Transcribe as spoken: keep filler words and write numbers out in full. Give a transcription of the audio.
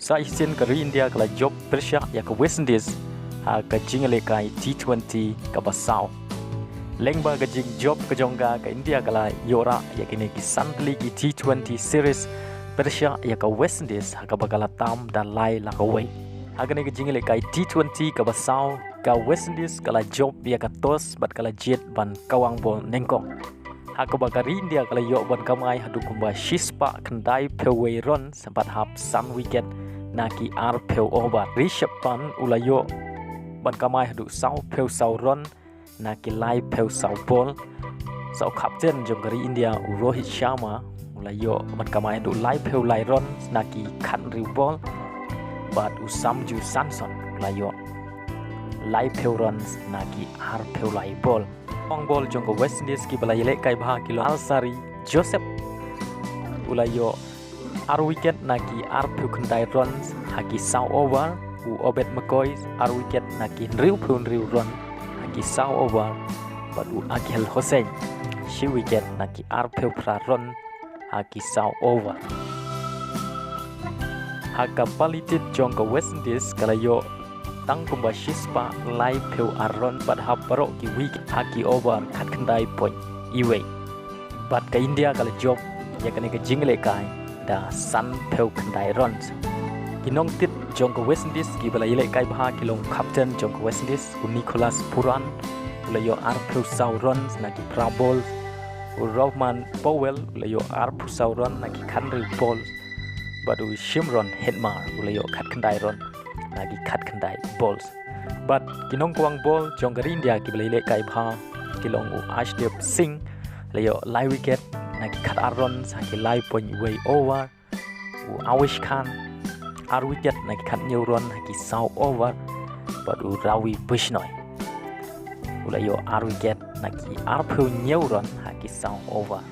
Sa shisien ka ri India ka la jop pyrshah ïa ka West Indies ha ka jingïalehkai T twenty kaba saw. Lyngba ka jingjop ka jong ka, ka India ka la ïoh rah ïa kine ki san tylli ki T twenty series pyrshah ïa ka West Indies ha kaba ka la tam da lai la kawei. Ha kane ka jingïalehkai T twenty kaba saw, ka West Indies ka la jop ïa ka toss bad ka la jied ban kawang bol nyngkong. Ha kaba ka ri India ka la ïoh ban kamai haduh kumba shispah khyndai phew wei runs bad hap san wicket na ki ar phew over. Rishabh Pant u la ïoh ban kamai haduh saw phew saw runs na ki lai phew saw bol. Sa u captain jong ka ri India u Rohit Sharma u la ïoh ban kamai haduh lai phew lai runs na ki khathynriew bol. Bad u Sanju Samson u la ïoh lai phew runs na ki ar phew lai bol. Kawang bol jong ka West Indies kiba la ïalehkai bha ki long Alshari Joseph u la ïoh ar wicket na ki ar phew khyndai runs ha ki saw over, u Obed McCoy ar wicket na ki hynriew phew hynriew runs ha ki saw over, bad u Akeem Hossain shi wicket na ki ar phew phra runs ha ki saw over. Ha ka palitit jong ka West Indies ka la ïoh tang kumba shispah lai phew ar runs bad hap baroh ki wicket ha ki over khatkhyndai point iwei. Bad ka India ka la jop ïa kane ka jingïalehkai da san phew khyndai runs. Ki nongtit jong ka West Indies kiba la ïalehkai bha ki long captain jong ka West Indies u Nicholas Pooran u la ïoh ar phew saw runs na ki phra bol, u Rovman Powell u la ïoh ar phew saw runs na ki khathynriew bol, bad u Shimron Hetmar u la ïoh khatkhyndai runs na ki khatkhyndai bol. Bad ki nongkawang bol jong ka ri India kiba la ïalehkai bha ki long u Arshdeep Singh la ïoh lai wicket na ki khatar runs ha ki lai point wei over, u Avesh Khan ar wicket na ki khathynñiew runs ha ki saw over, bad u Ravi Bishnoi u la ïoh ar wicket na ki ar phew hynñiew runs ha ki saw over.